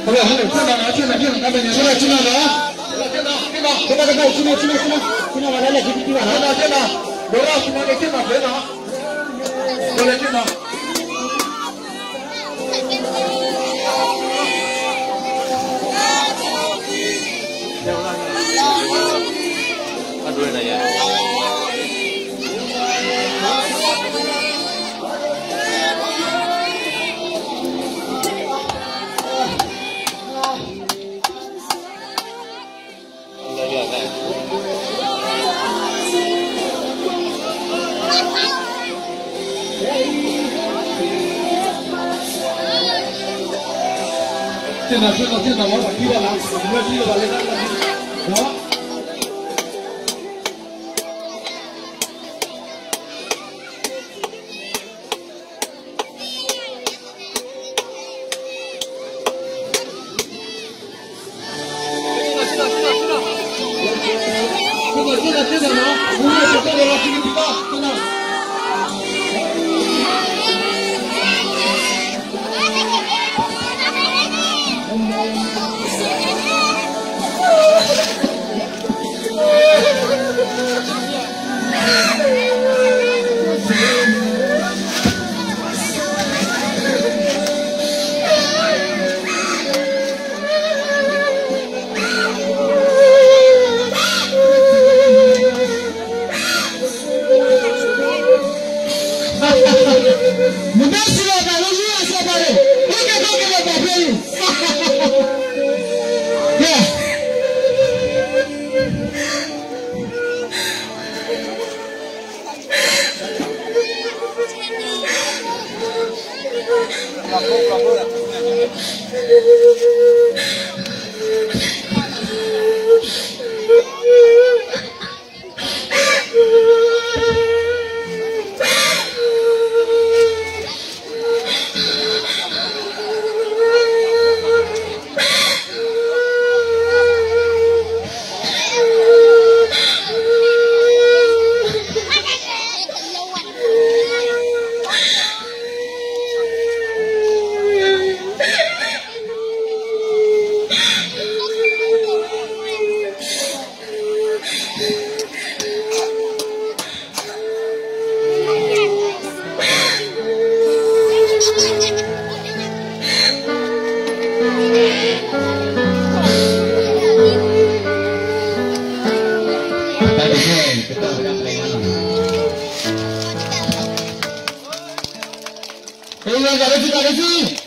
နမ့ၢ်စံးလီၤသးလၢယွၤအစီၤပၤန့ၣ်, အိၣ်ကဲထီၣ်က့ၤလၢပှၤဖဲအံၤ, ကဲ, တၢ်တကဲ, တၢ်တကဲ, တၢ်တကဲ, တၢ်တကဲ, တၢ်တကဲ, တၢ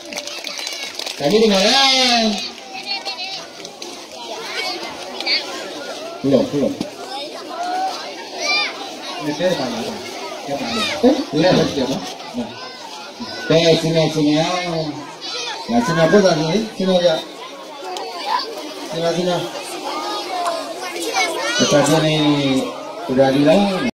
်တကဲ, ကဲ, ဆူညါ, ဆူညါ, ဆူညါဖိသၣ်န့ၣ်, ဆူညါ, ဆူညါ, ဆူညါ, ပတၢ်ဒ်န့ၣ်, ပတၢ်ဒ်လီၤ.